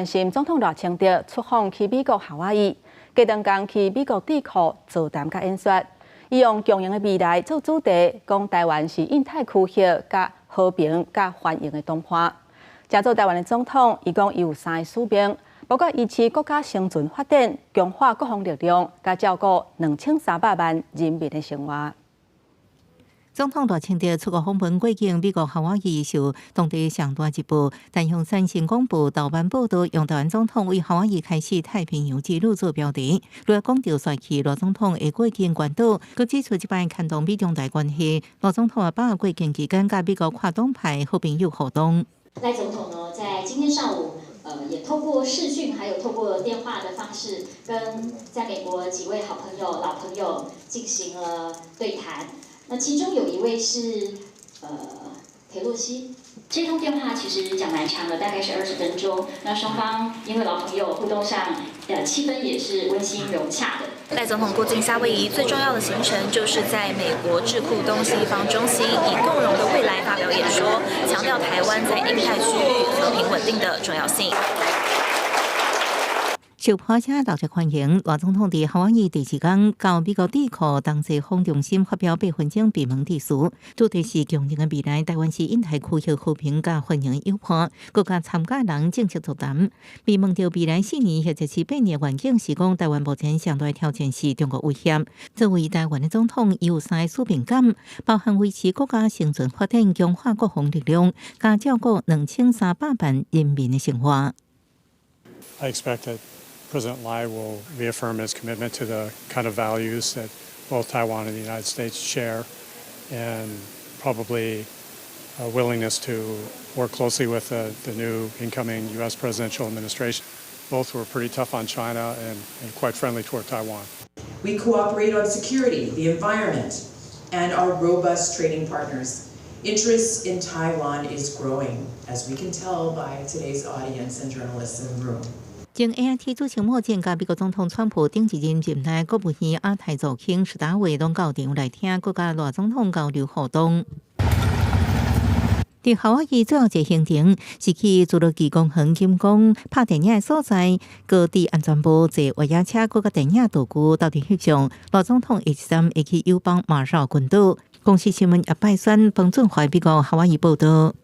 新總統賴清德出訪去美國夏威夷，隔兩工去美國智庫座談佮演說，伊用共贏的未來做主題，講台灣是印太區域佮和平佮繁榮的伙伴。成做台灣的總統，伊講伊有三个使命，包括維持國家生存發展、強化國防力量，佮照顧2300萬人民的生活。總統賴清德出國訪問過境美國夏威夷，受當地上大日報、單向三線廣播頭版報導，用台灣總統為夏威夷開始太平洋之旅做標題。除了講著帥氣賴總統會過境關島，閣指出這擺牽動美中台關係。賴總統也把握過境期間，佮美國跨黨派好朋友互動。賴總統呢，在今天上午，也透過視訊，還有透過電話的方式，跟在美國幾位好朋友、老朋友進行了對談。那其中有一位是裴洛西，這通電話其實講蠻長的，大概是20分鐘。那雙方因為老朋友互動上，氣氛也是溫馨融洽的。賴總統過境夏威夷最重要的行程，就是在美國智庫東西方中心以共榮的未來發表演說，強調台灣在印太區域和平穩定的重要性。受破車熱烈歡迎，賴總統佇夏威夷第二天到美國智庫東西方中心發表8分鐘閉門致辭，主題是共贏的未來，台灣是印太區域和平佮繁榮友伴，閣佮參加人正式座談。被問到未來4年或者是8年願景是講台灣目前上大挑戰是中國威脅。作為台灣的總統，有三个使命感，包含維持國家生存發展、強化國防力量，佮照顧2300萬人民的生活。 I expect that President Lai will reaffirm his commitment to the kind of values that both Taiwan and the United States share, and probably a willingness to work closely with the new incoming U.S. presidential administration. Both were pretty tough on China and quite friendly toward Taiwan. We cooperate on security, the environment, and are robust trading partners. Interest in Taiwan is growing, as we can tell by today's audience and journalists in the room. 前 AIT 主席莫健佮美國總統川普頂一任任內國務院亞太助卿史達偉攏到場來聽，閣佮賴總統交流互動。佇夏威夷最後一個行程是去侏羅紀公園金剛拍電影的所在，高地安全部坐越野車，閣佮電影道具鬥陣翕相。賴總統下一站會去友邦馬紹群島。公視新聞葉拜選彭俊懷美國夏威夷報導。